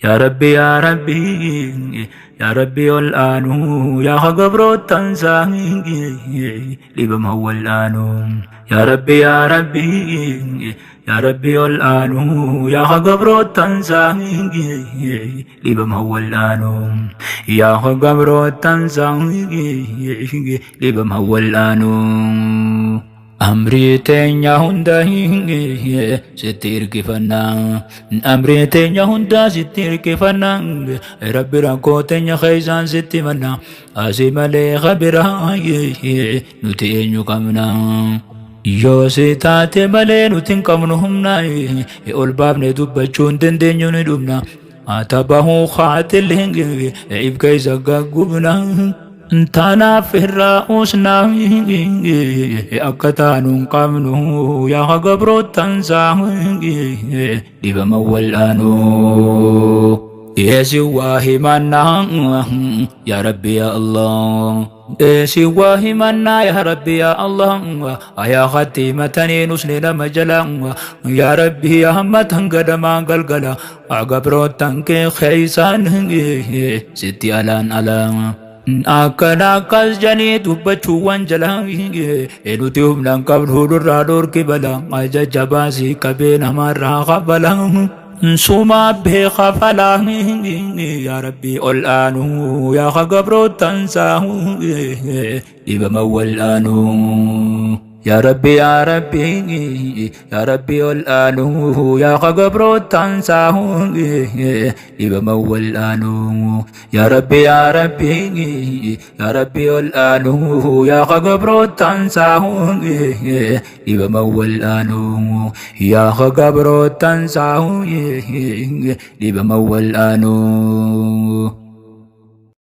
Yaa Rabbi yaa Rabbi yaa Rabbi ol aanu yaa gabroottan isaa dhibama wal'aanu. Yaa Rabbi yaa Rabbi yaa Rabbi ol aanu yaa gabroottan isaa dhibama wal'aanu. Yaa gabroottan isaa dhibama wal'aanu. Amrii teenya hunda sitti hirkifannaa. Amrii teenya hunda sitti hirkifannaa. Rabbi rakkoo teenya keessaan sitti manna. Asii malee kabiraa nuti eenyu qabna. Yoo si taate malee nuti hin qabnu humna. Ol baafne dubbachuu hin dandeenyu ni dhumna. Haa kaatillee if keessa gaggubna. Tanaaf irraa usnaa akka taanu hin qabnu yaa gabroottan isaa dhibama wal'aanu. Eesi waa himannaa yaa Rabbi yaa Allah. Eesi waa himannaa yaa Rabbi yaa Allah. Ayaa khattimatanii nusni nama jala yaa Rabbi yaa hammatan gadamaa galgala gabroottan kee keeysaan sitti alaan alaa. Akkana akkas janii dubbachuu waan jalaa nuti humna hin qabnu nurraa dhorki bala ajaja baasii qabee namarraa qabala. Suma beeka falaa yaa Rabbi ol aanu yaa gabroottan isaa dhibama wal'aanu. Yaa Rabbi yaa Rabbi yaa Rabbi ol aanu yaa gabroottan isaa dhibama wal'aanu. Yaa Rabbi yaa Rabbi yaa Rabbi ol aanu yaa gabroottan isaa dhibama wal'aanu. Yaa gabroottan isaa dhibama wal'aanu.